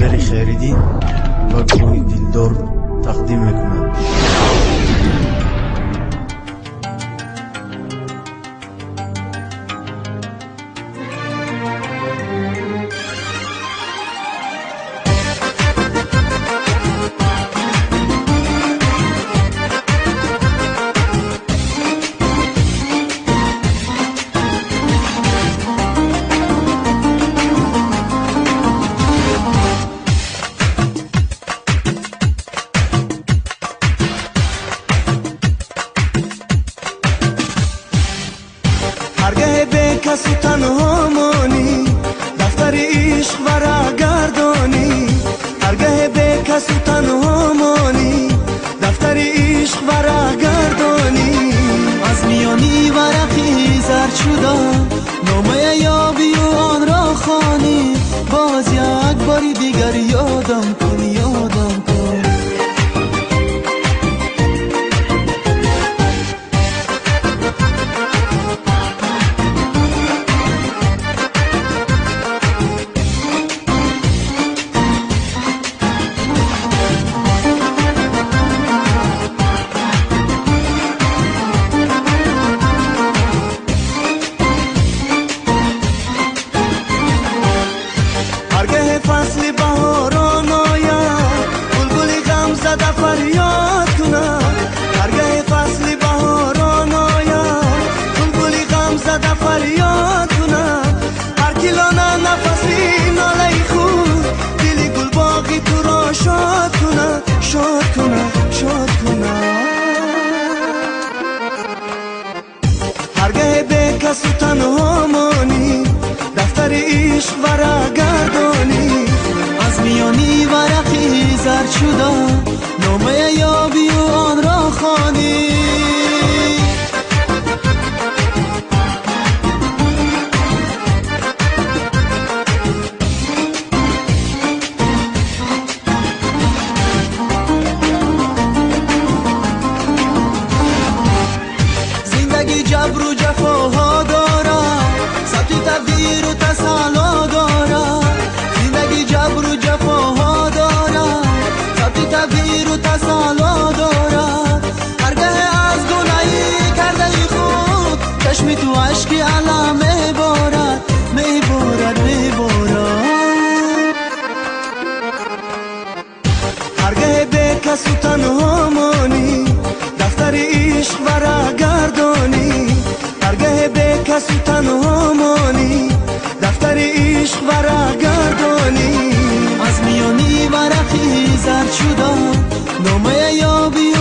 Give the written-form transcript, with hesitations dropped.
Алишери Хайриддин ва гурӯҳи Дилдор тақдим мекунад. ҳаргаҳ бекасу танҳо монӣ, дафтари ишқ варақ гардонӣ. Ҳаргаҳ бекасу танҳо монӣ, дафтари ишқ варақ гардонӣ. Аз миёни варақи зард шуда номае ёбию онро хонӣ. Боз як бори дигар ёдам кун, ёдам кун. ҳаргаҳ фасли баҳорон ояд, булбули ғамзада фарёд кунад. Ҳаргаҳ фасли баҳорон ояд, булбули ғамзада фарёд кунад. Ҳар ки лона нафаси нолаи худ, дили гулбоғи туро шод кунад, шод кунад, шод кунад. Ҳаргаҳ бекасу танҳо монӣ, дафтари ишқ варақ гардонӣ. Аз миёни варақи зард шуда номае ёбию онро хонӣ. Зиндагӣ ҷабру ҷафоҳо дорад, сабти тақдиру тасалло дорад. Зиндагӣ ҷабру ҷафоҳо дорад, сабти тақдиру тасалло дорад. Ҳаргаҳ аз гунаҳи кардаи худ чашми ту ашки алам меборад, меборад, меборад. Ҳаргаҳ бекасу танҳо монӣ, дафтари ишқ варақ гардонӣ. Ҳаргаҳ бекасу танҳо монӣ, дафтари ишқ варақ гардонӣ. Аз миёни варақи зард шуда номае ёбию